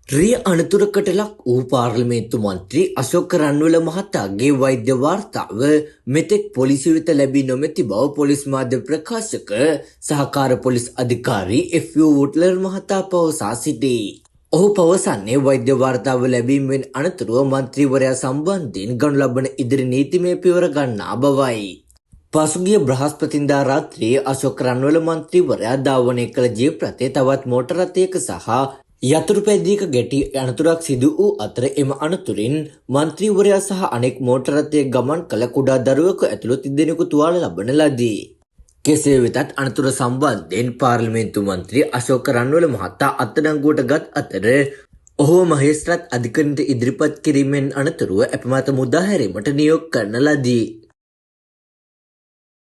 රිය අනතුරකට ලක් වූ පාර්ලිමේන්තු මන්ත්‍රී අශෝක රන්වල මහතාගේ වෛද්‍ය වාර්තාව මෙතෙක් පොලිසිය වෙත ලැබී නොමැති බව පොලිස් මාධ්‍ය ප්‍රකාශක සහකාර පොලිස් අධිකාරී එෆ්.යු. වුඩ්ලර් මහතා පවසා සිටී. ඔහු පවසන්නේ වෛද්‍ය වාර්තාව ලැබීමෙන් අනතුරුව මන්ත්‍රීවරයා සම්බන්ධයෙන් ගනු ලබන ඉදිරි නීතිමය පියවර ගන්නා බවයි. පසුගිය බ්‍රහස්පතින්දා රාත්‍රියේ අශෝක රන්වල මන්ත්‍රීවරයා ධාවනය කළ ජීප් රථය තවත් මෝටර් රථයක සහ යතුරු පැදියක ගැටී අනතුරක් සිදු වූ අතර එම අනතුරින් මන්ත්‍රීවරයා සහ අනෙක් මෝටර් රථයේ ගමන් කළ කුඩා දරුවෙකු ඇතුළු තිදෙනෙකු තුවාල ලබන ලදී. කෙසේ වෙතත් අනතුර සම්බන්ධයෙන් පාර්ලිමේන්තු මන්ත්‍රී අශෝක රන්වල මහතා අත්අඩංගුවට ගත් අතර ඔහුව මහේස්ත්‍රාත් අධිකරණයට ඉදිරිපත් කිරීමෙන් අනතුරුව අපමත මුදා හැරීමට නියෝග කරන ලදී.